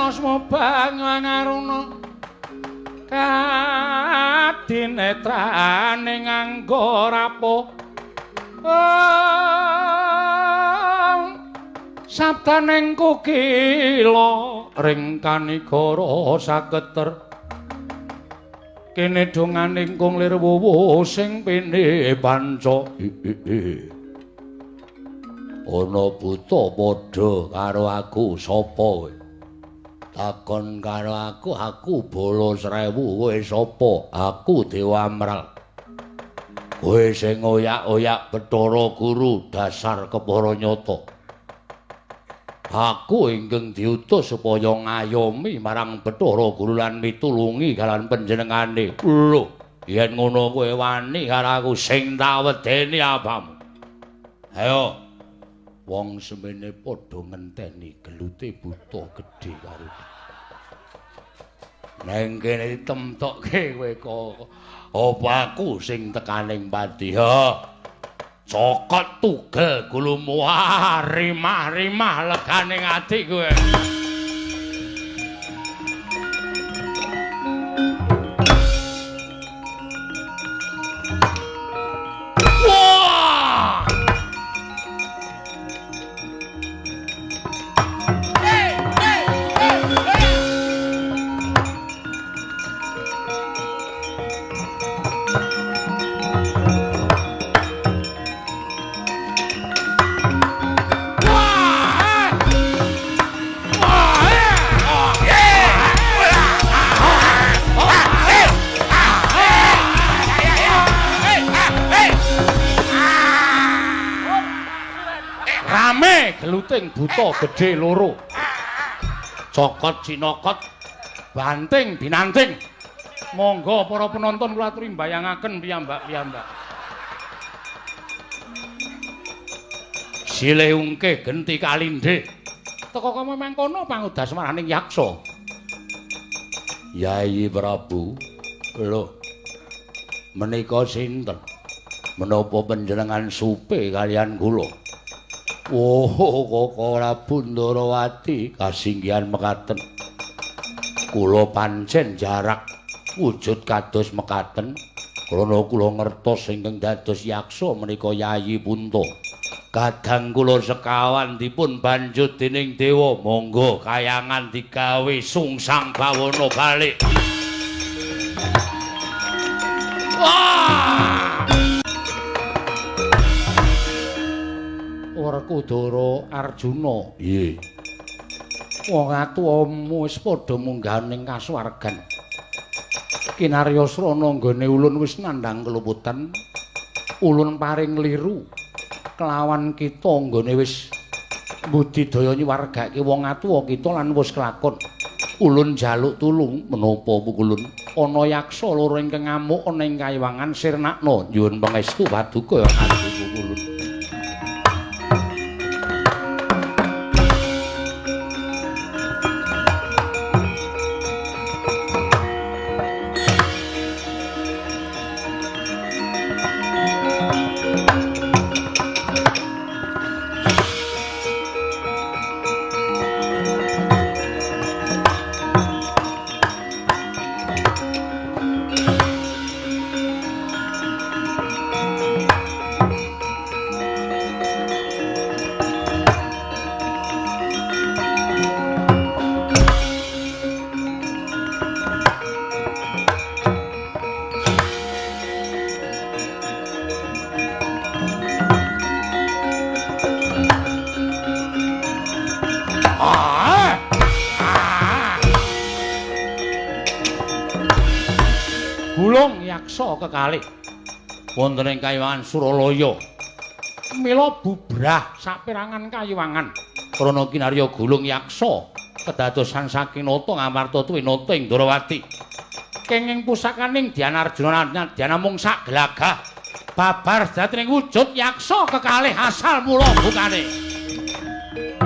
Asma banyu angaruna kadinetrane nganggo rapuh. Sabdaning kukila ring kanigara saketer kene donganing kung lir wuwu sing pene panca. Ana buta padha karo aku sapa kowe? Takon karo aku, aku bala 1000, kowe sapa? Aku Dewa Amral. Kowe sing oyak-oyak Bathara Guru dasar kepara nyata. Aku ingkang diutus supaya ngayomi marang Bathara Guru lan mitulungi kalian panjenengane. Lho, yen ngono kowe wani karo aku sing tak wedeni apamu? Ayo. Wong semene padha ngenteni gelute buta gedhe karo. Neng kene ditemtokke kowe kok. Apa aku sing tekaning pati? Ha. Cokot tugel gulumu, rimah-rimah leganing ati kowe. Wah! Rame geluting buta gedhe loro. Cokot cinokot, banting binanting. Monggo para penonton kula aturi mbayangaken piyambak-piyambak. Silih ungke genti kalindhe. Teka kaya mangkono pangudas maraning yaksa. Yayi Prabu, lho menika sinten? Menapa panjenengan supe kalian kula? Oh, Koko Prabu Ndarawati kasinggihan mekaten. Kula pancen jarak wujud kados mekaten. Krana kula ngertos ingkang dados yaksa menika Yayi Punta. Kadang kula sekawan dipun banjut dening dewa, monggo kayangan digawe sungsang bawana balik. Wah! Werkudara Arjuna. Nggih. Wong atuwamu wis padha munggah ning kasuwargan. Kinarya srana nggone ulun wis nandhang keluputan. Ulun paring liru kelawan kita nggone wis budidaya nyuwargake wong atuwa kita lan wis kelakon. Ulun njaluk tulung menapa pukulun? Ana yaksa loro ingkang ngamuk ana ing kayiwangan sirnakna. Nyuwun pangestu paduka ati pukulun. Gulung yaksa kekalih wonten ing kayiwangan Suralaya. Mila bubrah saperangan kayiwangan krana kinarya gulung yaksa kedadosan saking nata Ngamarta tuwi nata ing Ndrawati. Kenging pusakaning Dyana Arjuna nadyan namung sak glagah babar sejatining wujud yaksa kekalih asal mula bukane.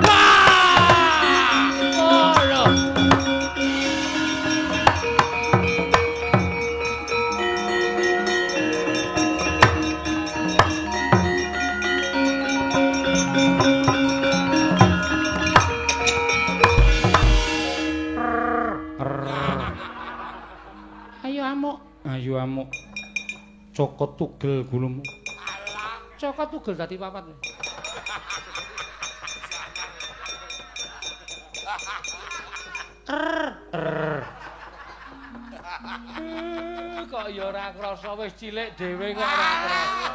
Wah! Oh, lho. Ayo amuk. Cokot tugel gulumu. Cokot tugel dadi papat. Kok ya ora krasa wis cilik dhewe kok ora krasa.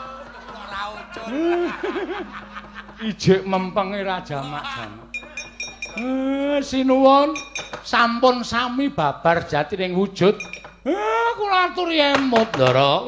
Ora ucul. Ijik mempenge ra jamak-jamak. Sinuwun sampun sami babar jatining wujud. Kula aturi emut, Ndara.